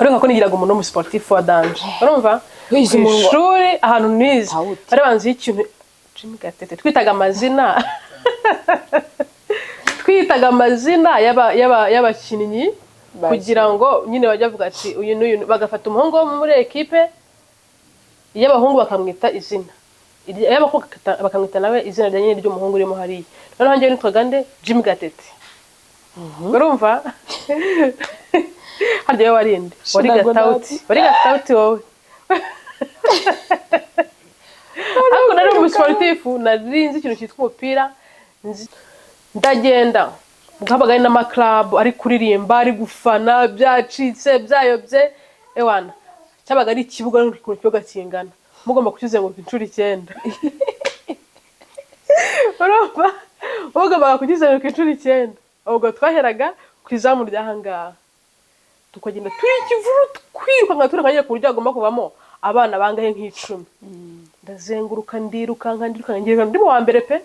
Urumva ko nigiraga umuntu w'umusiporutifu wa danger, urumva? Wize ku umunwa. ishuri ahantu nize, Tawuti. bari banziho ikintu, Jimmy Gatete. Twitaga amazina y'abakinnyi kugira ngo nyine bajye bavuga ati uyu n'uyu, bagafata umuhungu wo muri ekipe y'abahungu bakamwita izina, y'abakobwa bakamwita nawe izina rya nyine ry'umuhungu urimo hariya. Noneho njyewe nitwaga nde? Jimmy Gatete. Urumva, harya wowe wari nde? Wari Ntabwo Gatawuti. nazi. Wari Gatawuti wowe. Ariko nari umusiporutifu, nari nzi ikintu cyitwa umupira. Ndagenda, ubwo habaga hari n'amakarabu, ari kuririmba, ari gufana, byacitse, byayobye. Ewana, cyabaga ari ikibuga, ukuntu ikibuga kingana, mugomba kukizenguruka inshuro 9. Urumva, mugombaga kukizenguruka inshuro 9. Ubwo twaheraga ku izamu ry'ahangaha, tukagenda turi ikivuru, twirukanka, twirukanka ku buryo hagomba kuvamo abana bangahe? Nk'icumi. Ndazenguruka, ndirukanka, ndirukanka, ngirukanka, ndi mu wa mbere pe,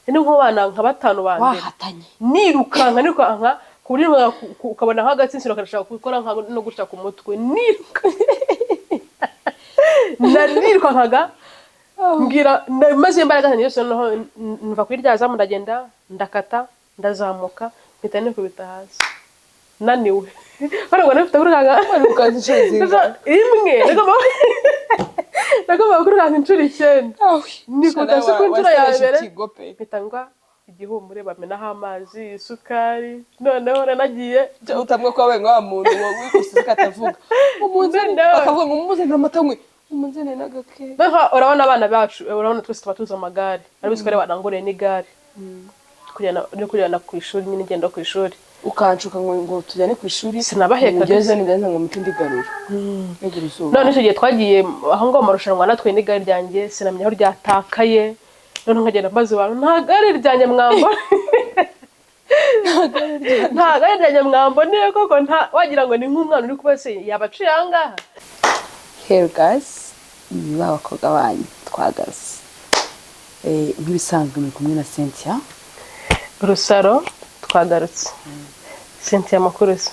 ndi nk'abana nka batanu ba mbere. Wahatanye. Nirukanka, nirukanka ku buryo ukabona nk'agatsinsino karashaka gukora nka no gutya ku mutwe. Niruka, narirukankaga, mbwira maze imbaraga zanjye zose. Noneho mva kuri rya zamu, ndagenda, ndakata, ndazamuka, mpita nikubita hasi naniwe. Hano ngo nafite kwirukanka Wirukanka inshuro zingahe? Imwe. Nagombaga kwirukanka inshuro 9, nikubita hasi ku nshuro ya mbere, mpita ngwa igihumure, bamenaho amazi, isukari. Noneho nanagiye Utamwe ko wabaye nka wa muntu wikusize katavuga umunzani, bakavuga ngo mumuzanire amata nkwe, umunzanire n'agakeke. Noneho urabona abana bacu, urabona twese tuba tuzi amagare, arabizi ko ari wananguriye n'igare ryo kujyana ku ishuri nyine, ngenda ku ishuri. Ukanshuka ngo tujyane ku ishuri. Sinabaheka. Ngeze nigeze ngo mute ndigarura negura izuba. None icyo gihe twagiye aho ngaho mu marushanwa, natwaye n'igare ryanjye, sinamenya aho ryatakaye. Noneho nkagenda mbaza abantu: "Nta gare ryanjye mwambona? Nta gare ryanjye mwamboneye koko?" Nta wagira ngo ni nk'umwana uri kuba se yabaciye aha ngaha. Hey guys, ni ba bakobwa banyu twagarutse. Nk'ibisanzwe muri kumwe na Cynthia. Rusaro, twagarutse. Cynthia, amakuru se?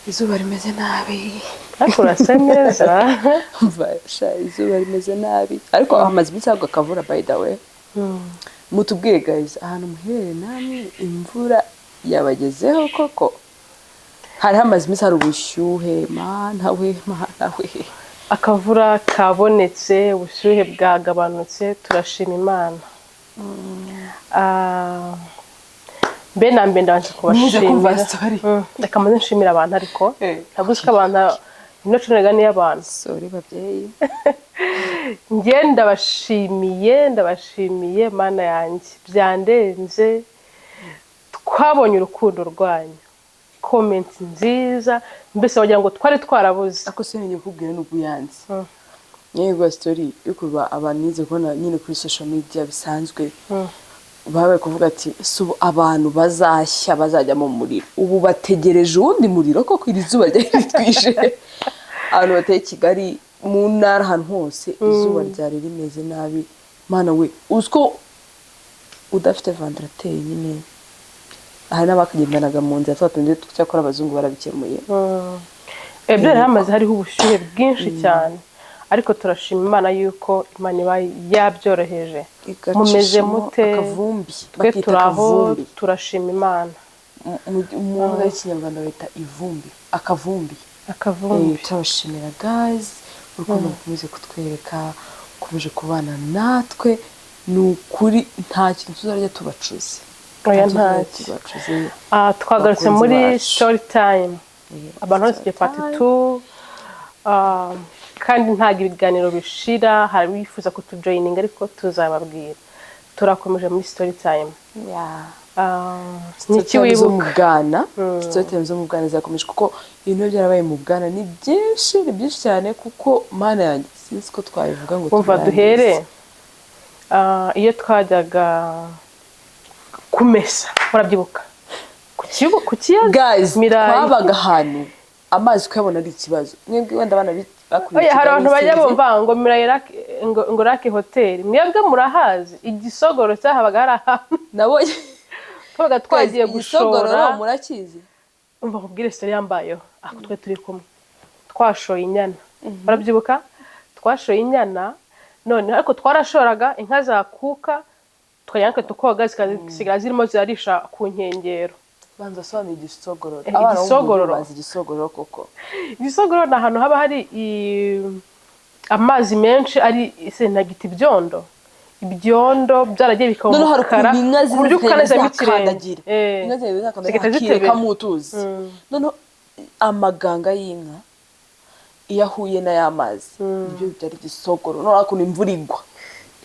Izuba rimeze nabi. Ariko urasa neza. Umva sha, izuba rimeze nabi, ariko hamaze iminsi hagwa akavura. By the way, mutubwire guys, ahantu muherereye namwe imvura yabagezeho koko? Hari hamaze iminsi hari ubushyuhe, mana we, mana we. Akavura kabonetse, ubushyuhe bwagabanutse, turashima Imana. Ah, mbe na mbe ndabanza Muze kumva kubashimira. story. Reka maze nshimire abantu, ariko ntabwo uzi ko abantu ino cunega niyo abantu. Sorry babyeyi. Njye ndabashimiye, ndabashimiye, Mana yanjye, byandenze. Twabonye urukundo rwanyu, comment nziza, mbese wagira ngo twari twarabuze. Ako se ngiye kukubwira n'ubwo uyanze. Yego, story yo kuba abantu nize kubona nyine kuri social media bisanzwe, babaye kuvuga ati: "Ese ubu abantu bazashya, bazajya mu muriro, ubu bategereje uwundi muriro koko? Iri zuba ryari ritwishe." Abantu bateye Kigali, mu ntara, ahantu hose izuba ryari rimeze nabi, mana we. Uzi ko udafite ventilateur nyine, hari n'abakagendanaga mu nzira twa tundi. Cyakora abazungu barabikemuye. Byari hamaze hariho ubushyuhe bwinshi cyane, ariko turashima Imana yuko Imana iba yabyoroheje. Mumeze Igacishamo mute? akavumbi. Twe Bakita turi aho, akavumbi. turashima Imana. Mu mvugo y'ikinyarwanda bita ivumbi, akavumbi. Akavumbi. Turabashimira guys, urukundo mukomeze kutwereka, ukomeje kubana natwe. Ni ukuri nta kintu tuzarya tubacuze. Oya, Nta kintu tuzarya ntacyo. tubacuze. Ah, twagarutse Bakunzi muri bacu. story time. Abantu bose tugiye part 2. Kandi ntabwo ibiganiro bishira, hari abifuza kutujoyininga, ariko tuzababwira. Turakomeje muri story time. Ah, ni iki Story zo mu wibuka? bwana. Story time zo mu bwana zakomeje, kuko ibintu biba byarabaye mu bwana ni byinshi, ni byinshi cyane, kuko Mana yanjye, sinzi ko twabivuga ngo Umva, tubirangize. duhere iyo twajyaga kumesa, urabyibuka? Ku kibuga, ku kiyaga. Guys, Mirayi. twabaga ahantu amazi kuyabona ari ikibazo. Mwebwe wenda abana bakuriye Oya, hari Kigali, abantu bajya sinzi. bumva ngo Mirayi Lake, ngo Lake Hotel. Mwebwe murahazi? Igisogoro cyahabaga, hari ahantu Nabonye twabaga twagiye Igisogororo. Gushora. Murakizi? Umva nkubwire story yambayeho. Ako twe turi kumwe twashoye inyana, barabyibuka, twashoye inyana. None ariko twarashoraga inka zakuka, tukajya natwe tukoga, zikasigara zirimo zirarisha ku nkengero. Banza asobanura igisogororo. Abana bo mu igisogororo. Bazi igisogororo koko? Igisogororo ni ahantu haba hari amazi menshi, ari se nagita ibyondo, ibyondo byaragiye bikaba Noneho hari umukara, ukuntu inka ku buryo ziza ukandazamo ikirenge. zikandagira. Inka zigenda zikandagira, Zigahita zitebera. hakirekamo utuzi. Noneho amaganga y'inka iyo ahuye n'aya mazi, nibyo bibyara igisogororo. Noneho ukuntu imvura igwa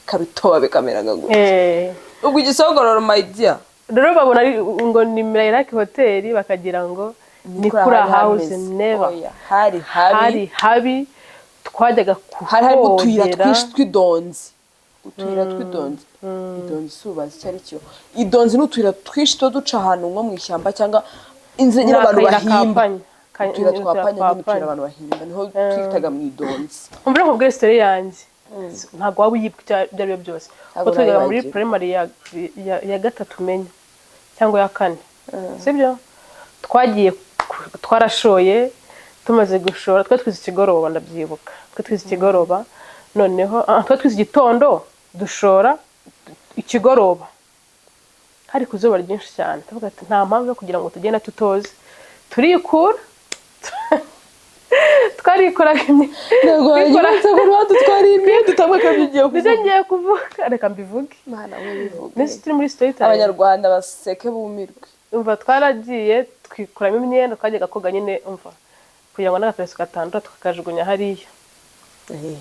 ikabitoba, bikamera nka gutya. Ubwo igisogororo, my dear. Rero babona ngo ni Mirayiraki Hoteli, bakagira ngo ni kuri house. Never. Oya, hari habi. Hari habi, twajyaga Hari harimo utuyira kuhogera. twinshi tw'idonzi, utuyira tw'idonzi. Idonzi si ubazi icyo ari cyo? Idonzi ni utuyira twinshi tuba duca ahantu nko mu ishyamba cyangwa inzira nyine Ni abantu akayira bahimba. ka panya. Utuyira twa utuyira panya twa nyine, utuyira panya. abantu bahimba, niho twitaga mu idonzi. Umva nkubwire story yanjye, ntabwo waba uyibuka ibyo ari byo byose. Ntabwo Kuko twigaga muri nayibagirwa. primary ya gatatu menya cyangwa ya kane, sibyo? Twagiye twarashoye, tumaze gushora twe twize ikigoroba, ndabyibuka, twe twize ikigoroba. Noneho twe twize igitondo, dushora ikigoroba, hari ku zuba ryinshi cyane. Tuvuga ati nta mpamvu yo kugira ngo tugende tutoze, turikura, twarikoraga Ntabwo twikora- ngo badutwariye imyenda utamwe akabyo ugiye Nibyo kuvuga. ngiye kuvuga, reka mbivuge. Mana we, bivuge. Nese turi muri story time. Abanyarwanda baseke bumirwe. Umva, twaragiye twikuramo imyenda, twajyaga koga nyine, umva, kugira ngo n'agapereso gatandura, tukakajugunya hariya,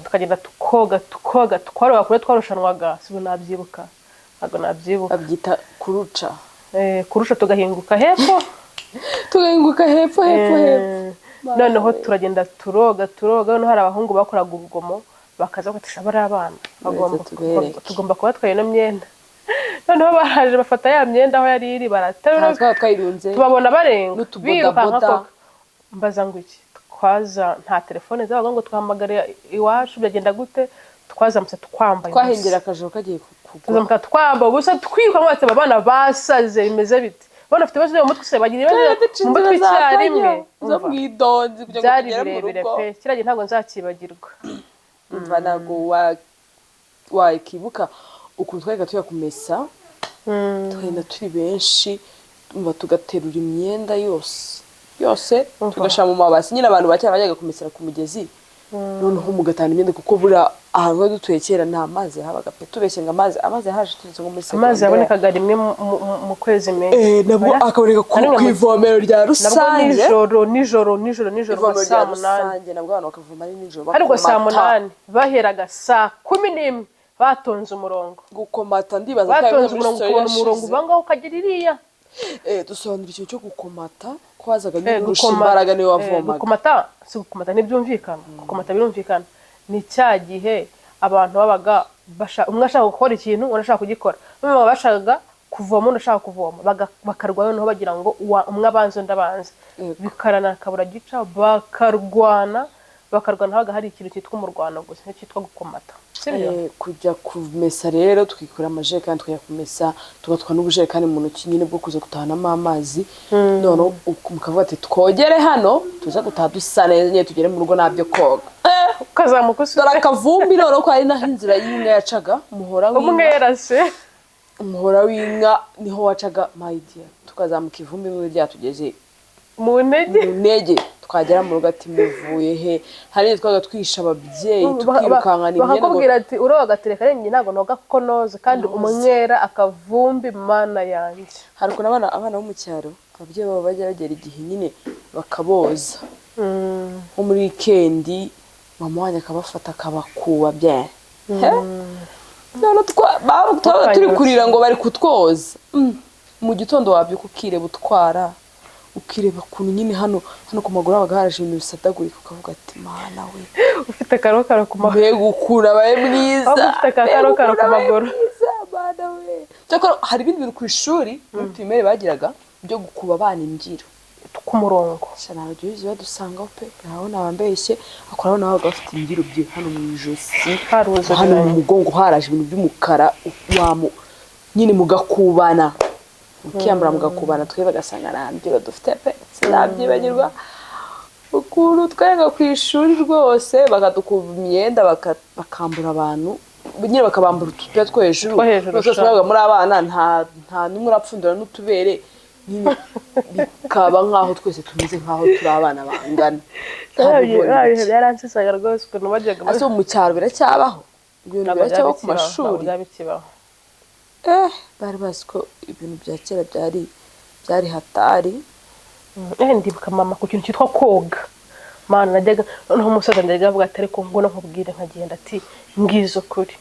tukagenda tukoga, tukoga, twaroga kure, twarushanwaga. Si ubu nabyibuka, ntabwo nabyibuka. Babyita kuruca. Kurusha, tugahinguka hepfo. Tugahinguka hepfo, hepfo, hepfo. Noneho turagenda turoga, turoga. Noneho hari abahungu bakoraga urugomo, bakaza bakatisha bariya abana bagomba Tubereke. Tugomba kubatwara ino myenda. Noneho baraje bafata ya myenda aho yari iri, baraterura. Ntabwo twaba twayirunze. Tubabona barenga N'utubodaboda. birukanka koko. Mbaza ngo iki? Twaza nta telefone zabaga ngo twahamagare iwacu, byagenda gute? Twazamutse twambaye ubusa. Twahengera akajoro kagiye kugwa. Tuzamuka twambaye ubusa, twiruka mwese. Aba bana basaze, bimeze bite? Bana bafite ibibazo byo mu mutwe se? Bagira ibibazo mu mutwe icyarimwe. Zo Umva, mu idonzi kugira ngo byari tugere mu birebire rugo. pe. Kiriya gihe ntabwo nzakibagirwa. Umva, ntabwo wakibuka ukuntu twajyaga tujya kumesa, tukagenda turi benshi, umva, tugaterura imyenda yose yose, Umva. tugashyira mu mabasi nyine. Abantu ba kera bajyaga kumesera ku mugezi, noneho mugatana imyenda, kuko buriya ahantu twari dutuye kera nta mazi yahabaga pe. Tubeshye ngo amazi yahaje turetse nko muri Amazi segonderi. yabonekaga rimwe mu kwezi menshi. Nabwo Oya. akaboneka Na rimwe ku ivomero rya nabwo rusange. Nijoro, nijoro, nijoro, nijoro, nka Ivomero rya saa 8. rusange, nabwo abantu bakavoma ari nijoro. Ariko saa Bakomata. munani baheraga, saa 11 batonze umurongo. Gukomata, ndibaza ko Batonze yabivuze muri umurongo, story ukabona umurongo yashize. uva ngaho ukagera iriya. Dusobanura ikintu cyo gukomata, ko hazaga nyine urusha Gukomata, imbaraga niwe wavomaga. Gukomata si gukomata, ntibyumvikana. Gukomata birumvikana, ni cya gihe abantu babaga umwe ashaka gukora ikintu, undi ashaka kugikora. Bamwe baba bashakaga kuvoma, undi ashaka kuvoma, bakarwana, noneho bagira ngo umwe abanze undi abanze. Bikarana akabura gica, bakarwana, bakarwana. Habaga hari ikintu cyitwa umurwano gusa, nicyo cyitwa gukomata, sibyo? Kujya kumesa rero, twikura amajerekani tukajya kumesa, tugatwara n'ubujerekani mu ntoki nyine bwo kuza gutahanamo amazi. Noneho mukavuga ati twogere hano, tuze gutaha dusa neza nyine, tugere mu rugo ntabyo koga. Ukazamuka usa Dore akavumbi. Noneho ko hari n'aho inzira y'inka yacaga, umuhora w'inka. Umwera se. Umuhora w'inka niho wacaga, my dear, tukazamuka ivumbi rimwe ryatugeze mu ntege. Mu ntege. Twagera mu rugo ati muvuye he? Hari n'igihe twabaga twihisha ababyeyi, tukirukankana imyenda ngo Bakakubwira ati uroga, tereka renge, ntabwo noga kuko noze kandi umwera akavumbi, mana yanjye. Hari ukuntu abana bo mu cyaro, ababyeyi babo bajya bagera igihe nyine bakaboza, nko muri wikendi, mama wanjye akabafata akabakuba bye. None twabaga turi kurira ngo bari kutwoza. Mu gitondo wabyuka ukireba utwara, ukireba ukuntu nyine hano hano ku maguru habaga haraje ibintu bisadagurika, ukavuga ati mana we. Ufite akarokaro ku maguru. Mbega ukuntu abaye mwiza! Waba ufite akakarokaro Mbega ku ukuntu abaye maguru. mwiza, mana we! Cyakora hari ibindi bintu ku ishuri muri primaire bagiraga byo gukuba abana imbyiro. Ku murongo. Sha, ntabwo ibyo badusangaho pe, ntabwo nabambeshye. Akora abana babaga bafite imbyiro bye hano mu ijosi, Haruzuye. hano mu mugongo haraje ibintu by'umukara, wamu nyine mugakubana. Mukiyambura mugakubana, twe bagasanga nta mbyiro dufite pe. Sinabyibagirwa ukuntu twenga ku ishuri rwose, bakadukuba imyenda, bakambura abantu nyine, bakabambura utupira two hejuru. Two hejuru, Twese sha. twabaga muri abana, nta n'umwe urapfundura n'utubere nyine, bikaba nk'aho twese tumeze nk'aho turi abana bangana. Nta bibona iki. Byaransesaga rwose ukuntu bajyaga. Ese ubu mu cyaro biracyabaho ibyo bintu? Ntabwo Biracyabaho ku byaba bikibaho, mashuri? ntabwo byaba bikibaho. Bari bazi ko ibintu bya kera byari hatari. Ndibuka mama ku kintu cyitwa koga. Mana, najyaga noneho umusaza njyaga avuga ati: "Ariko ngo nkubwire", nkagenda, ati: "Ngizo kuri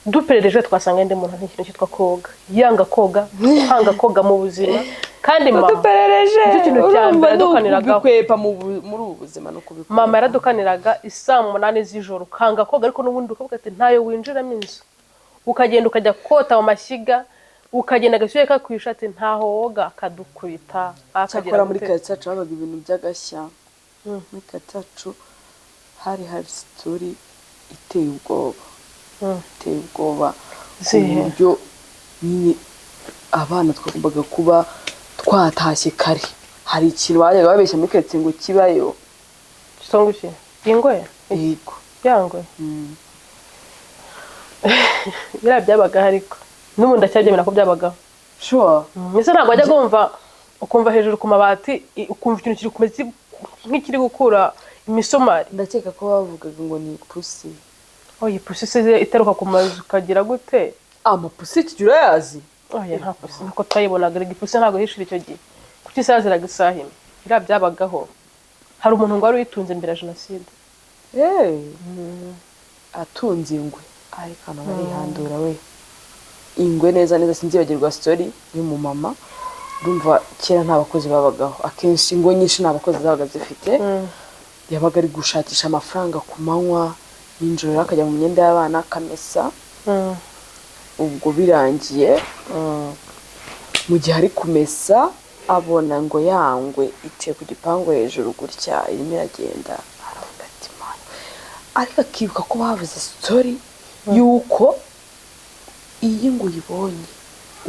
duperereje twasanga indi muntu n'ikintu cyitwa koga, yanga koga, kwanga koga mu buzima." Kandi mama Duperereje. Nicyo kintu cya Urumva mbere ni yadukaniragaho. ukubikwepa muri ubu buzima no kubikwepa. Mama yaradukaniraga isaa 8 z'ijoro, ukanga koga, ariko n'ubundi ukavuga ati ntayo winjiramo inzu, ukagenda ukajya kota mu mashyiga, ukagenda agashyuhe kakwisha, ati ntaho woga, akadukubita akagira Cyakora muri gute. Karitsiye yacu habaga ibintu by'agashya. Muri karitsiye yacu hari story iteye ubwoba, iteye ubwoba ku Zihe? buryo nyine abana twagombaga kuba twatashye kare. Hari ikintu bajyaga babeshya muri karitsiye ngo kibayo. Kisonga iki? Ingwe? Yego. Yangwe? Biriya byabagaho, ariko n'ubu ndacyabyemera ko byabagaho. Sure. Mbese ntabwo wajya kumva ukumva hejuru ku mabati, ukumva ikintu kiri kumeze nk'ikiri gukura imisumari? Ndakeka ko bavugaga ngo ni ipusi. Oh, iyi pusi se iteruka ku mazu ukagira gute? Amapusi iki gihe urayazi? Oya, nta pusi nkuko twayibonaga. Erega ipusi ntabwo yishira icyo gihe, kuko isaha ziraga isaha imwe. Biriya byabagaho. Hari umuntu ngo wari uyitunze mbere ya jenoside. Eh, atunze ingwe, ariko hano barihandura we, ingwe neza neza. Sinzibagirwa story y'umumama. Urumva kera nta bakozi babagaho, akenshi ingo nyinshi nta bakozi zabaga zifite. Yabaga ari gushakisha amafaranga ku manywa, nijoro rero akajya mu myenda y'abana akamesa. Ubwo birangiye, mu gihe ari kumesa, abona ngo yangwe iciye ku gipangu hejuru gutya, irimo iragenda. Aravuga ati: "Mana!" Ariko akibuka ko bavuze story y'uko iyo ingwe uyibonye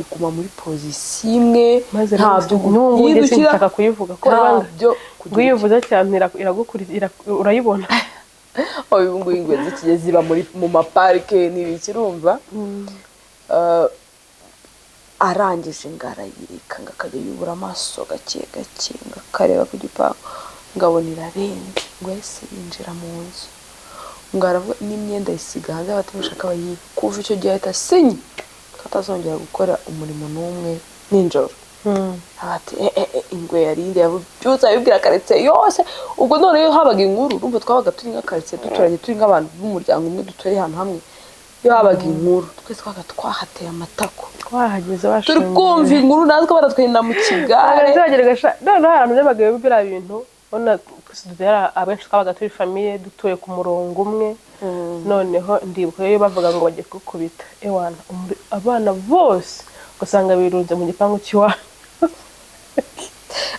uguma muri position imwe. Maze ntabyo n'ubu ngubu njye guhindukira, sinshaka kuyivuga ko ntabyo ngo iyo uvuze cyane iragukurikira, urayibona. Ubu ngubu ingwe zikigiye ziba mu maparike n'ibiki, urumva. Arangije ngo arayireka, ngo akajya yubura amaso gake gake, ngo akareba ku gipangu, ngo abona irarenze, ngo yahise yinjira mu nzu, ngo aravuga n'imyenda ayisiga hanze, batamushaka bayiba. Kuva icyo gihe ahita asinya ko atazongera gukora umurimo n'umwe nijoro. Ati: "Eh, eh, eh, ingwe yarinde." Yabyutse abibwira karitsiye yose. Ubwo noneho habaga inkuru, urumva twabaga turi nka karitsiye duturanye, turi nk'abantu b'umuryango umwe, dutuye ahantu hamwe. Iyo habaga inkuru, twese twabaga twahateye amatako, Twahageze. turi kumva inkuru, natwe baratwenda mu kigare. Noneho ahantu byabaga biriya bintu, ubona twese dutera, abenshi twabaga turi famille, dutuye ku murongo umwe. Noneho ndibuka iyo bavuga ngo bagiye kukubita, ewana, abana bose ugasanga birunze mu gipangu cy'iwanyu.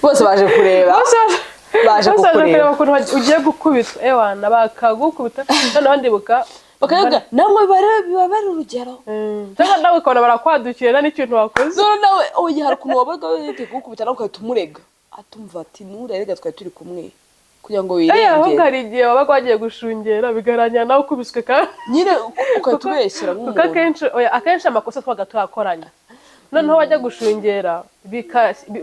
Bose baje kureba, baje Bose baje kukureba. Kureba ukuntu ugiye gukubitwa, ewana, bakagukubita. Noneho ndibuka Bakavuga namwe biba bari urugero. Cyangwa nawe ukabona barakwadukiye nta n'ikintu wakoze. None nawe oya, hari ukuntu wabaga witeguye kugukubita, nawe ugahita umurega, atumva ati: "Nurerega, twari turi kumwe", kugira ngo Ahubwo wirengere. hari igihe wabaga wagiye gushungera, bigarangira nawe ukubiswe kandi. Nyine ugahita ubeshyera Kuko nk'umuntu. akenshi, oya, akenshi amakosa twabaga tuyakoranye, noneho wajya gushungera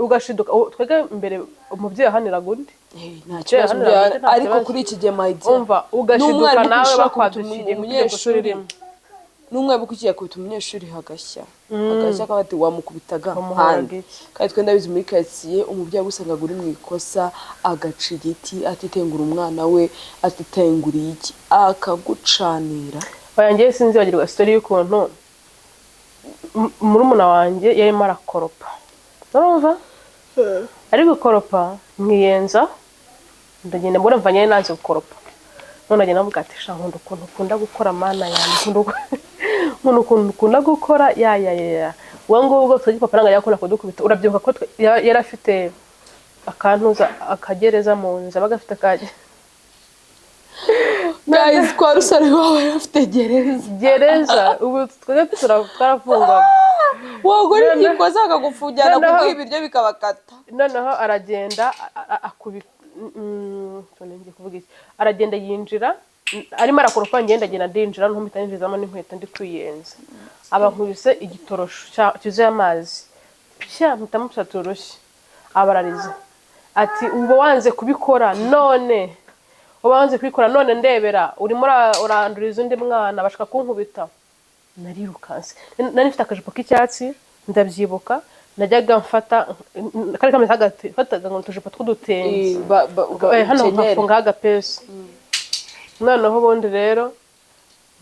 ugashiduka. Twebwe mbere umubyeyi ahaniraga undi. Eh, nta kibazo. Hano nta Ariko kibazo. kuri iki gihe, my dear, Umva, ugashiduka n'umwarimu nawe ushobora kubita bakwadukiye umunyeshuri, rimwe. N'umwarimu ukiye akubita umunyeshuri, hagashya hagashya, akaba ati: "Wamukubitaga Wamuhoraga handi." iki? Kandi twe ndabizi, muri karitsiye umubyeyi agusangaga uri mu ikosa, agaca igiti, atitengura umwana we, atitenguriye iki, akagucanira. Oya, njyewe sinzibagirwa story y'ukuntu murumuna wanjye yarimo arakoropa, urumva, ari gukoropa, nkiyenza, ndagenda mbona mvanye nanze gukoropa. None agenda avuga ati: "Sha, nkunda ukuntu ukunda gukora, mana yanjye, nkunda ukuntu ukunda gukora." Ya ya ya ya, uwo ngubwo twebwe papa ntabwo yakunda kudukubita. Urabyibuka ko yari afite akantuza, akagereza mu nzu, abaga afite akajya Guys, kwa Rusaro iwabo bari bafite gereza. Gereza, ubu twebwe twarafungwaga. Wagura igikoza bakagufungirana, kuguha ibiryo bikabakata. Noneho aragenda akubita, ngiye kuvuga iki, aragenda yinjira arimo arakoropa, ngenda agenda ndinjira, ntumpita ninjizamo n'inkweto ndi kwiyenza, aba nkubise igitorosho cyuzuye amazi pya, mpita musatira urushyi, aba ararize ati: "Uba wanze kubikora none, uba wanze kubikora none, ndebera urimo uranduriza undi mwana." Bashaka kunkubita, narirukanse. Nari mfite akajipo k'icyatsi, ndabyibuka, najyaga mfata kari kameze nk'agati, fataga ngo utujipo tw'udutenge. Hano nkafungaho agapesi. Noneho ubundi rero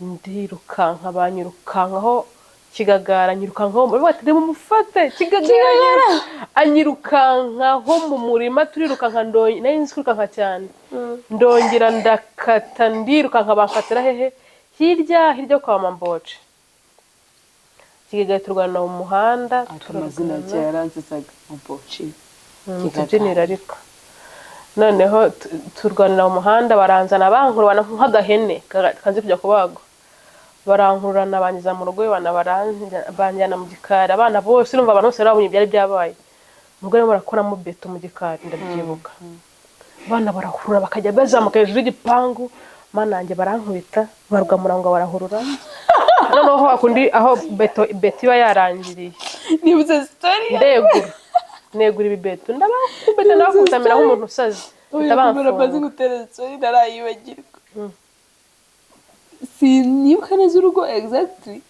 ndirukanka, banyirukankaho, Kigagara nyirukankaho, baravuga ati: "Nimumufate Kigagara." Anyirukankaho mu murima, turirukanka, nari nzi kwirukanka cyane, ndongera ndakata, ndirukanka, bamfatira hehe? Hirya hirya kwa Mamboce. Kigagara turwana mu muhanda. Amazina Turarwana. Kera yaransesaga Maboci. Tubyinira ariko noneho turwanira mu muhanda, baranzana, bankurubana nk'agahene kanze kujya kubagwa, barankururana bangiza mu rugo, bana banjyana mu gikari. Abana bose, urumva abantu bose babonye ibyari byabaye mu rugo, barimo barakoramo beto mu gikari, ndabyibuka. Abana barahurura, bakajya bazamuka hejuru y'igipangu, mana yanjye, barankubita, barwa ngo barahurura. Noneho hakundi aho beto beto iba yarangiriye. Nibutse story. Ndegura, negura ibibeto, ndabakubita, ndabakubita, mera nk'umuntu usaze, mpita Oya, maze bamfunga. gutera story ntarayibagirwa. Sinibuka neza urugo exactly.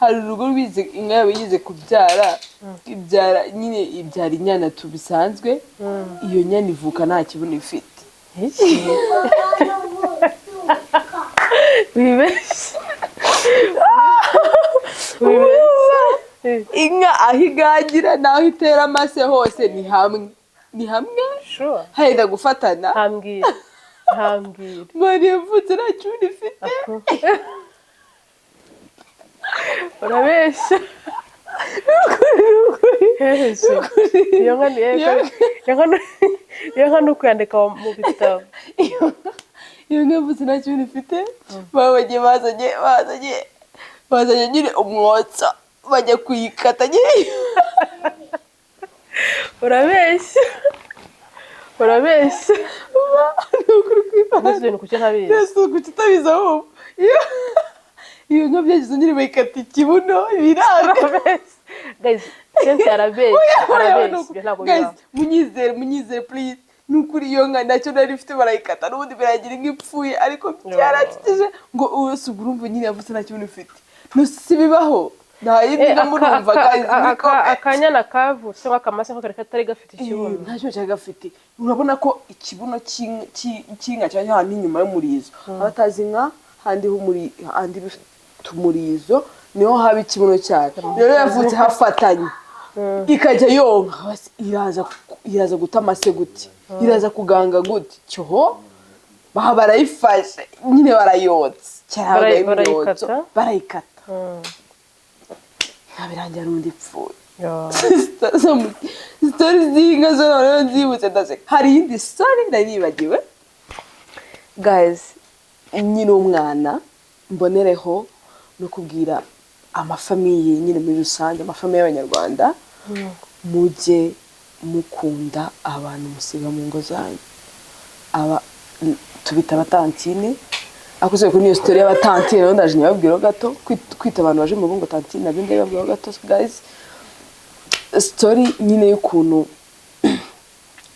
Hari urugo rwize inka yabo yize kubyara, ibyara nyine, ibyara inyana tu bisanzwe. Iyo nyana ivuka nta kibuno ifite. Iki? Wibeshye, wibeshye. Inka aho igagira n'aho itera amase hose ni hamwe, ni hamwe. Sure? Henda gufatana. Ntambwire, ntambwire. Mwana yavutse nta kibuno ifite. Urabeshya. Hehe, iyo nka ni iyo nka ni ukuyandika mu bitabo. Iyo nka yavutse nta kibuno ifite, babonye bazanye nyine umwotso, bajya kuyikata nyine. Urabeshya, urabeshya. Ni ukuri kw'Imana. Mbese ibintu kuki ntabizi? Yesu, kuki utabizi? Ahubwo iyo nka byagize nyine bayikata ikibuno, biranga. Urabeshya, guys, Cynthia arabeshya, arabeshya, ibyo ntabwo Guys, bibaho. Munyizere, munyizere please. Ni ukuri, iyo nka ntacyo nari ifite, barayikata, n'ubundi biragira inka ipfuye, ariko byarakije ngo ubu urumva nyine yavutse nta kibuno ifite. Si bibaho, nta yindi nka murumva, guys, muri comment. Akanyana kavutse cyangwa akamase nko kari katari gafite ikibuno? Nta kibuno cyari gafite. Urabona ko ikibuno cy'inka cyari ahantu inyuma y'umurizo. Abatazi inka, handi handi bifite umurizo niho haba ikibuno cyayo. Rero yavutse hafatanye, ikajya yonka. Basi iraza guta amase gute? Iraza kuganga gute? Cyoho baba barayifashe nyine, barayotsa cyangwa imyotso. Barayikata? Barayikata, ntabirangira n'undi ipfuye. Yo. Story z'inka zo noneho nzibutse ndaseka. Hari iyindi story nari nibagiwe, guys. Nyine umwana, mbonereho no kubwira amafamiye nyine muri rusange, amafamiye y'Abanyarwanda: mujye mukunda abantu musiga mu ngo zanyu. Aba tubita abatantine, ariko usibye kuri niyo story y'abatantine rero ndaje nyababwiraho gato. Kwita abantu baje mu rugo ngo tantine, nabyo ndabibabwiraho gato, guys. Story nyine y'ukuntu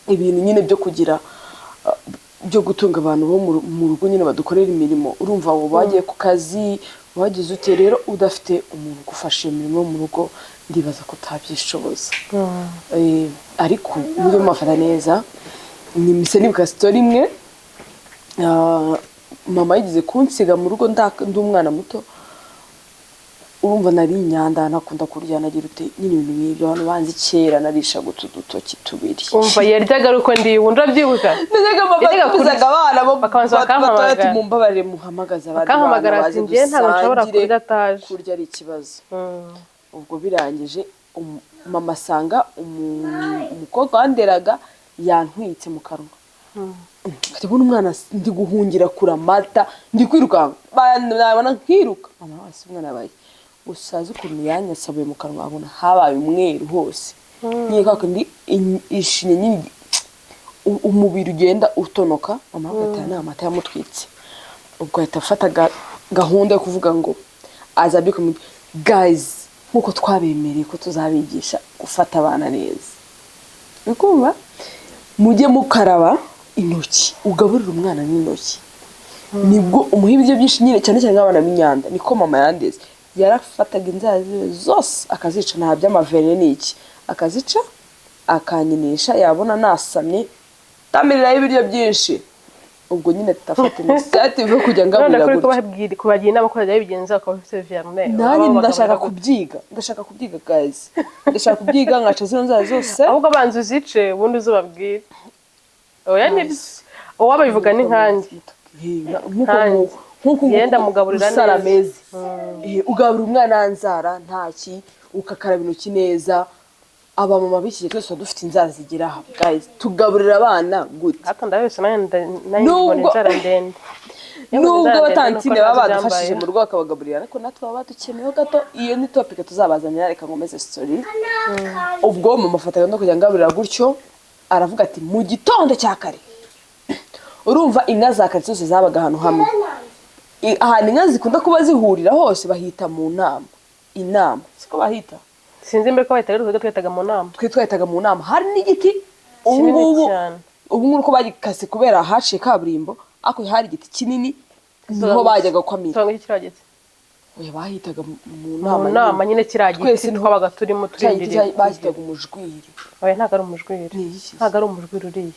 ibintu nyine byo kugira byo gutunga abantu bo mu rugo nyine badukorera imirimo, urumva abo bagiye ku kazi, wagize ute rero udafite umuntu ugufasha iyo mirimo yo mu rugo? Ndibaza ko utabyishoboza. Ariko mujye mubafata neza. Ni mise nibuka story imwe. Mama yigeze kunsiga mu rugo ndi umwana muto. Urumva nari inyanda, ntakunda kurya, nagira ute nyine, ibintu nk'ibyo. Abantu banzi kera narishaga utu dutoki tubiri. Umva, yaryaga ari uko ndiwe, urabyibuka? Najyaga mama Yajyaga tuzaga abana bo bakabanza batoya ati: bakampamagara. "Mumbabarire muhamagaze abandi bana Bakampamagara baze ati: "Njye ntabwo nshobora dusangire." Kurya ataje. Kurya ari ikibazo. Ubwo birangije, mama asanga umukobwa wanderaga yantwitse mu kanwa. Nkajya mbona umwana ndi guhungira kure amata, ndi kwirukanka, nabona nkiruka. Mama wese umwana yabaye gusa azi ukuntu yanyasabuye mu kanwa, abona habaye umweru hose nyine, kwa kundi ishinya nyine, umubiri ugenda utonoka. Mama agataha nta mata yamutwitse. Ubwo ahita afata gahunda yo kuvuga ngo azabyuka mu guys, nk'uko twabemereye ko tuzabigisha gufata abana neza, uri kumva, mujye mukaraba intoki, ugaburira umwana n'intoki, nibwo umuha ibiryo byinshi nyine, cyane cyane nk'abana b'inyanda. Niko mama yandeze, yarafataga inzara ziwe zose akazica, nta by'amavere n'iki, akazica akanyinisha, yabona nasamye tamiriraho ibiryo byinshi. Ubwo nyine tafata initiative yo kujya None ngaburira kuri gutya. Kubabwira, kubagira inama ko bajya bigenza bakaba bafite verine. Nanjye ndashaka kubyiga, ndashaka kubyiga guys, ndashaka kubyiga nkaca zino nzara zose. Ahubwo banza uzice, ubundi uzubabwire. Oya, nibyo, uwababivuga ni nkanjye. Nk'uko Nkanjye. Nk'uko Yenda mugaburira Rusara neza. ameze. Ugaburira umwana nzara ntaki, ukakaraba intoki neza. Abamama b'iki gihe twese tuba dufite inzara zigera aha. Guys, tugaburira abana gute? Hato ndabese nanjye nanjye mbona inzara ndende. Yewe, Nubwo inzara ndende abatantine nuko baba ntazi badufashije ibyambayeho. mu rugo bakabagaburira, ariko natwe baba badukeneyeho gato. Iyo ni topic tuzabazanira. Reka nkomeze story. Ubwo mama afata gahunda yo kujya ngaburira gutyo, aravuga ati mu gitondo cya kare, urumva inka za kare zose zabaga ahantu hamwe. Ahantu inka zikunda kuba zihurira hose bahita mu nama, inama siko bahita? Sinzi mbere ko bahitaga, ariko twebwe twitaga mu nama. Twe twahitaga mu nama. Hari n'igiti ubu Kinini ngubu cyane. Ubu ngubu ko bagikase kubera haciye kaburimbo, ariko hari igiti kinini niho bajyaga kwamira. Tuvuga iki, kiriya giti? Oya, bahitaga mu Mu nama. Nama nyine, kiriya Twese giti twabaga turimo cya giti turindiriye. Bahitaga umujwiri. Oya, ntabwo ari umujwiri. Ni iki? Ntabwo ari umujwiri uriya.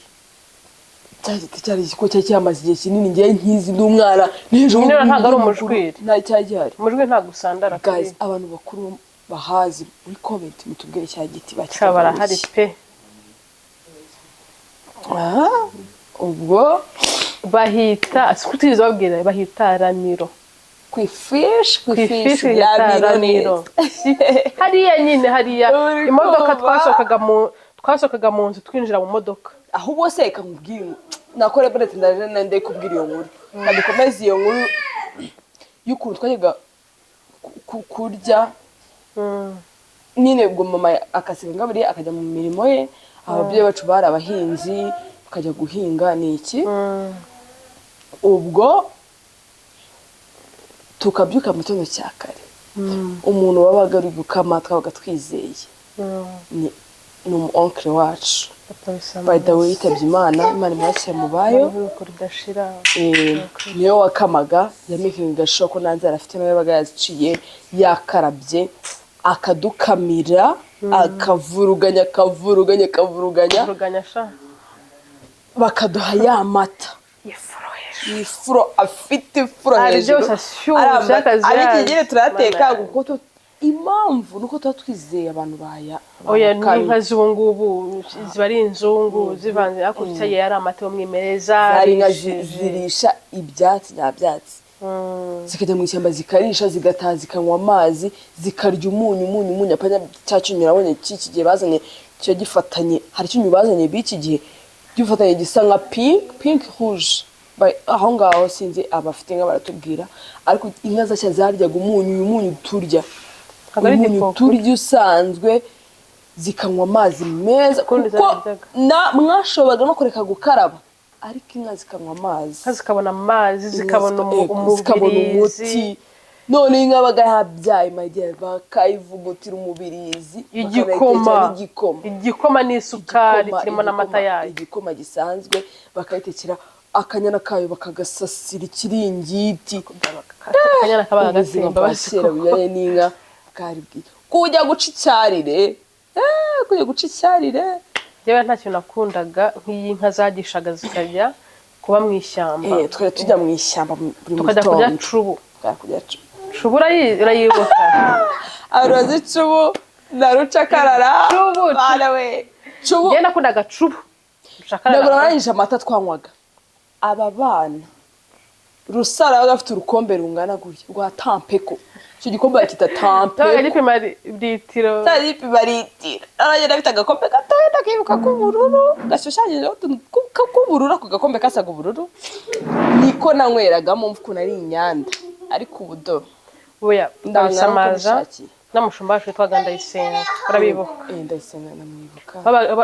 Cya giti cyari ko cyari cyamaze igihe kinini, ngewe nkizi, ndi umwana n'ejo Nyine bundi ntabwo ari ndi mukuru, umujwiri. Nta cyari gihari. Umujwiri ntabwo usandara. Guys, abantu bakuru bahazi muri comment mutubwire cya giti Cya bakitaga barahari iki? pe. Ah, ubwo Bahita, siko utigeze babwira, bahita ramiro. Ku ifishi, ku Ku ifishi. ifishi. Bita ramiro hariya nyine, hariya Uri imodoka. kumva? Twasohokaga mu nzu twinjira mu modoka. Ahubwo se reka nkubwire, nakora buretse ndaje nende kubwira iyo nkuru, kadukomeze iyo nkuru y'ukuntu twajyaga kurya nyine. Ubwo mama akasiga ngaburiye akajya mu mirimo ye. Ababyeyi bacu bari abahinzi, bakajya guhinga ni iki. Ubwo tukabyuka mu gitondo cya kare, umuntu wabaga ari gukama twabaga twizeye ni umu oncle wacu, by the way yitabye Imana, Imana imwakire mu bayo. Iruhuko ridashira. Niwe wakamaga, yamakinga sure ko nta nzara afite, nawe yabaga yaziciye, yakarabye, akadukamira, akavuruganya, akavuruganya, akavuruganya. Ruganya sha. Bakaduha ya mata. Ifuro hejuru. Ifuro, afite ifuro Ari hejuru. byose ashyushye, Ari amata. akazi Ariko yazi. nyine turayateka Mana. kuko impamvu nuko tuba twizeye abantu baya Oya. bakamye. N'inka z'ubu ngubu ziba ari inzungu zivanze, ariko cyagiye yari amata y'umwimerere. Hari inka Zarishije. zirisha ibyatsi nyabyatsi, zikajya mu ishyamba zikarisha, zigataha zikanywa amazi, zikarya umunyu, umunyu, umunyu. Apanya cya cyunyu nabonye cy'iki gihe bazanye cyo gifatanye. Hari icyunyu bazanye b'iki gihe gifatanye gisa nka pink, pink rouge. Aho ngaho sinzi abafite inka baratubwira, ariko inka zacyo zaryaga umunyu, uyu munyu turya. Ntabwo ari Umunyu igikoko. turya usanzwe, zikanywa amazi meza. Ukundi Kuko zararyaga. na mwashoboraga no kureka gukaraba, ariko inka zikanywa amazi. Inka zikabona amazi, zikabona Zikabona umubirizi. Umuti. None inka baga yabyaye, my dear, bakayivugutira umubirizi. Igikoma. Bakanayitekera n'igikoma. Igikoma n'isukari Igikoma, kirimo n'amata yayo. Igikoma gisanzwe bakayitekera, akanyana kayo bakagasasira ikiringiti. Akanyana kabaga Ubuzima gatemba. bwa Basiko. kera bujyanye n'inka bwari bwiza. Kujya guca icyarire, kujya guca icyarire. Njyewe nta kintu nakundaga nk'iyi nka zagishaga zikajya kuba mu ishyamba. Tukajya tujya mu ishyamba buri Tukajya kurya mugitondo. cubu. Tukajya kurya cubu. Cubu urayibuka? Arozi cubu na rucakarara. Cubu, cubu. Bana we, cubu. Njyewe nakundaga cubu. Rucakarara. Ntabwo narangije amata twanywaga, aba bana Rusara yabaga afite urukombe rungana gutya rwa tampeko, icyo gikombe bakita Cyabaga tampeko. gipima litiro. Cyari gipima litiro. Aragenda afite agakombe gatoya, ndakibuka, k'ubururu gashushanyijeho utuntu. k'ubururu, ako gakombe kasaga ubururu, niko nanyweragamo, mva ukuntu ari inyanda, ariko ubu do Oya. Ndangana uko Ndabisamaza. nishakiye. N'umushumba wacu witwaga Ndayisenga, urabibuka? Eh, Ndayisenga ndamwibuka.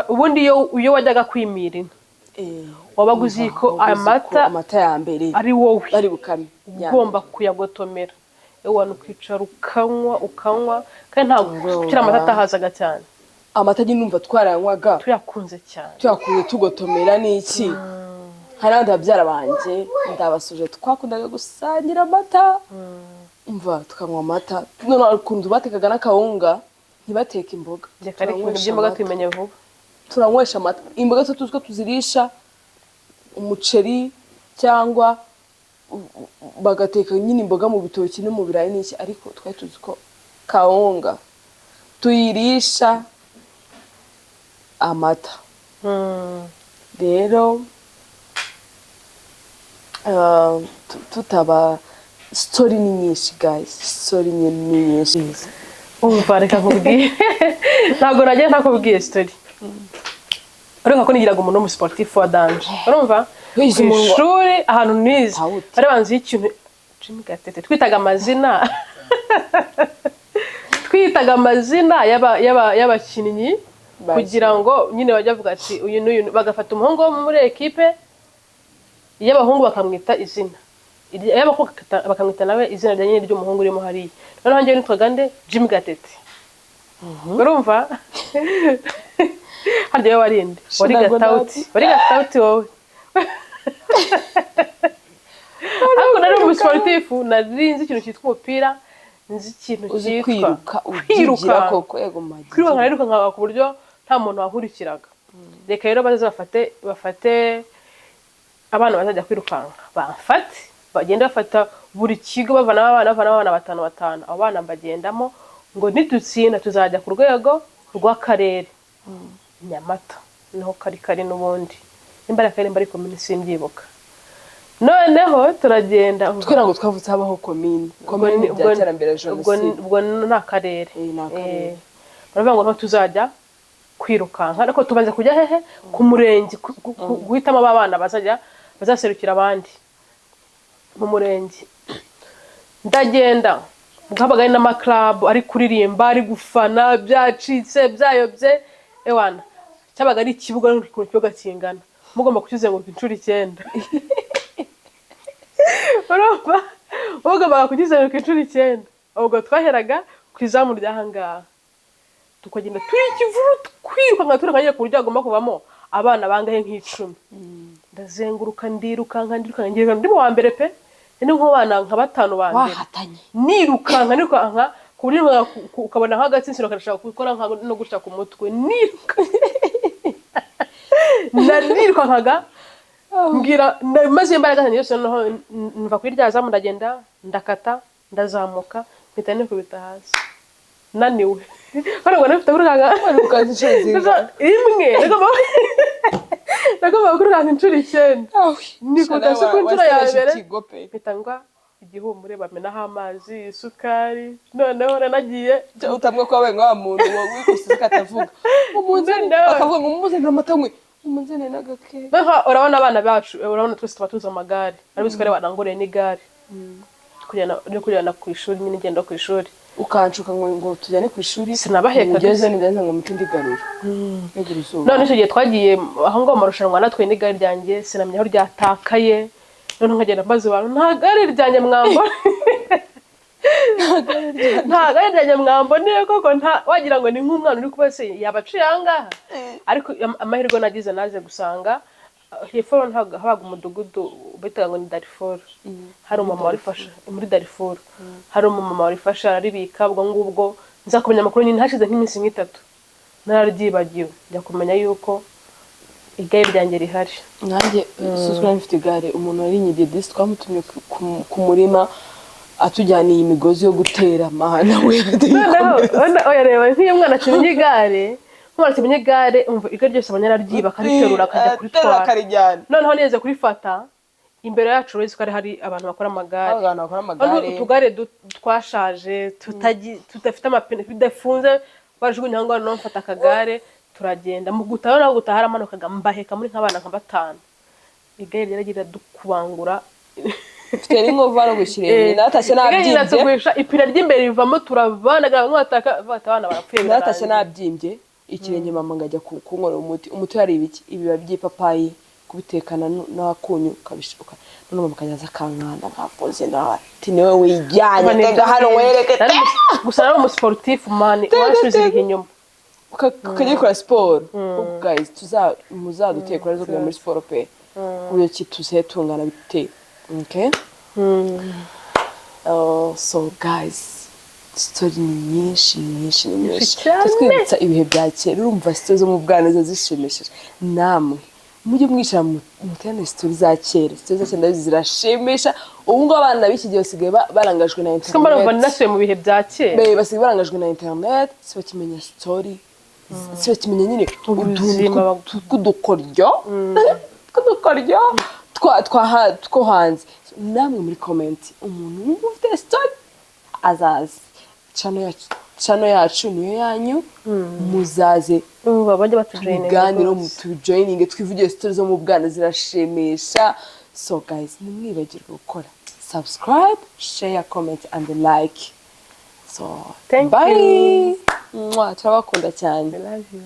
Ubundi iyo wajyaga kwimira inka, wabaga uzi ko wabaga uzi ko amata amata ya mbere ari wowe bari bukame. ugomba kuyagotomera. Ewana, ukicara ukanywa, ukanywa, kandi ntabwo Urumva. kukiri amata atahazaga cyane. Amata nyine numva twarayanywaga tuyakunze cyane. Tuyakuye tugotomera n'iki. Hari n'abandi babyara banjye ndabasuje, twakundaga gusangira amata, umva tukanywa amata. Noneho hari ukuntu batekaga n'akawunga, ntibateke imboga. Reka, ariko ibintu Turanywesha by'imboga amata. tubimenye vuba. Turanywesha amata imboga zo tuzi ko tuzirisha umuceri cyangwa bagateka nyine imboga mu bitoki no mu birayi n'iki, ariko twari tuzi ko kawunga tuyirisha amata. Rero tutaba story ni nyinshi guys, story ni nyinshi. Umva, reka nkubwiye, ntabwo nagiye ntakubwiye story. Urumva ko nigiraga umuntu w'umusiporutifu wa danger, urumva? Ku Wize umuntu ishuri ahantu nize Pawuti. bari banzi ikintu Jimmy Gatete, twitaga amazina y'abakinnyi kugira ngo nyine bajye bavuga ati uyu n'uyu, bagafata umuhungu wo muri ekipe iy'abahungu bakamwita izina, iy'abakobwa bakamwita nawe izina rya nyine ry'umuhungu urimo hariya. Noneho njyewe nitwaga nde? Jimmy Gatete. Urumva, harya wowe wari nde? Wari Ntabwo Gatawuti. nazi. Wari Gatawuti wowe. Ariko nari umusiporutifu, nari nzi ikintu cyitwa umupira, nzi ikintu Uzi cyitwa kwiruka ubyigira koko, ego magi. Kwirukanka, narirukanka ku buryo nta muntu wankurikiraga. Reka rero baze bafate abana bazajya kwirukanka, bamfate, bagenda bafata buri kigo, bavanamo abana, bavanamo abana batanu batanu. Abo bana bagendamo ngo nidutsinda tuzajya ku rwego rw'akarere. Nyamata niho kari kari n'ubundi, nimba ari akarere, nimba ari komini, simbyibuka. Noneho turagenda. Twera ngo twavutse habaho komini, komini bya terambere jenoside. Ubwo ni akarere. Eh, ni akarere. Eh, baravuga ngo niho tuzajya kwirukanka, ariko tubanza kujya hehe? Ku murenge, guhitamo aba bana bazajya bazaserukira abandi mu murenge. Ndagenda, ubwo habaga hari n'amakarabu ari kuririmba, ari gufana, byacitse, byayobye. Ewana, cyabaga ari ikibuga, ukuntu ikibuga kingana, mugomba kukizenguruka inshuro 9. Urumva, mugombaga kukizenguruka inshuro 9. Ubwo twaheraga ku izamu ry'ahangaha, tukagenda turi ikivuru, twirukanka, twirukanka ku buryo hagomba kuvamo abana bangahe? Nk'icumi. Ndazenguruka, ndirukanka, ndirukanka, ngirukanka, ndi mu wa mbere pe, ndi nk'abana nka batanu ba mbere. Wahatanye. Nirukanka, nirukanka ku buryo ukabona nk'agatsinsino karashaka gukora no gutya ku mutwe. Niruka, narirukankaga, mbwira maze imbaraga zanjye zose. Noneho mva kuri rya zamu, ndagenda, ndakata, ndazamuka, mpita nikubita hasi naniwe. Hano ngo nafite kwirukanka Wirukanka inshuro zingahe? Imwe. Nagombaga kwirukanka inshuro 9, nikubita hasi ku nshuro ya mbere, mpita ngwa igihumure, bamenaho amazi, isukari. Noneho nanagiye Utamwe ko wabaye nka wa muntu wikusize katavuga umunzani, Noneho- bakavuga ngo mumuzanire amata nkwe, umunzanire n'agakeke. Noneho urabona abana bacu, urabona twese tuba tuzi amagare, arabizi ko ari wananguriye n'igare ryo kujyana ku ishuri nyine, ngenda ku ishuri. Ukanshuka ngo tujyane ku ishuri. Sinabaheka. Ngeze nibyanze ngo mpite ndigarura ntegura izuba. None icyo gihe twagiye aho ngaho mu marushanwa, natwaye n'igare ryanjye, sinamenya aho ryatakaye. Noneho nkagenda mbaza abantu: "Nta gare ryanjye mwambona? Nta gare ryanjye mwamboneye koko?" Nta wagira ngo ni nk'umwana uri kuba se yabaciye aha ngaha. Ariko amahirwe nagize, naje gusanga hepfo ntabwo habaga umudugudu bitaga ngo ni Darifuru, hari umumama warifashe. Muri Darifuru hari umumama warifashe araribika. Ubwo ngubwo nza kumenya amakuru nyine hashize nk'iminsi nk'itatu nararyibagiwe, njya kumenya yuko igare ryanjye rihari. Nanjye suzwe mfite igare, umuntu wari nyibye disi, twamutumye ku murima atujyaniye imigozi yo gutera amahana we. Noneho oya, reba nk'iyo umwana akimenya igare, nk'umwana akimenya igare, umva, igare ryose abanya araryiba, akariterura, akajya kuritwara. Akarijyana. Noneho nigeze kurifata imbere yacu, uretse ko hari abantu bakora amagare. Abantu bakora Noneho amagare. Utugare twashaje, tudafite amapine, bidafunze, bajugunya aho ngaho. Noneho mfata akagare. Turagenda. Mu gutaha naho, gutaha haramanukaga, mbaheka muri nk'abana nka batanu, igare ryaragira dukubangura. Mfite n'inkovu hano ku kirenge, naratashye Igare nabyimbye. riratugwisha, ipine ry'imbere rivamo, turavanaga, bamwe bataka bata abana barapfuye. Naratashye Birarangiye. nabyimbye ikirenge, mama ngo ajya kunkorera umuti. Umuti hari ibiki? Ibibabi by'ipapayi kubitekana n'akunyu, ukabishuka, none mama akajya aza akankanda nkavuze nawe ati: "Niwe wijyanye, tega hano nkwereke." Gusa nari umusiporutifu, man, wansubiza ibihe inyuma. Ukajya ukora siporo. Guys, muzaduteye kuri zo kujya muri siporo pe, ku buryo ki tusigaye tungana bite. Okay. Oh, so guys, story ni nyinshi, ni nyinshi, ni nyinshi. Cyane. Twibutsa ibihe bya kera. Urumva story zo mu bwana zo zishimishije. Namwe mujye mwicara muterane story za kera. Story za kera ndabizi zirashimisha. Ubu ngubu abana b'iki gihe basigaye barangajwe na Siko mbona internet. nasubiye mu bihe bya kera. Basigaye barangajwe na internet, si bakimenya story, si bakimenya nyine utuntu Ubuzima. tw'udukoryo two hanze. Namwe muri comment, umuntu wumva ufite story azaze. Channel yacu niyo yanyu, muzaze. Ubu bajya batujoyininga Tubiganire, rwose. Tubijoyininge, twivugire story zo mu bwana, zirashimisha. So guys, ntimwibagirwe gukora subscribe, share, comment and like. So Thank bye. you. Mwah, turabakunda cyane. I love you.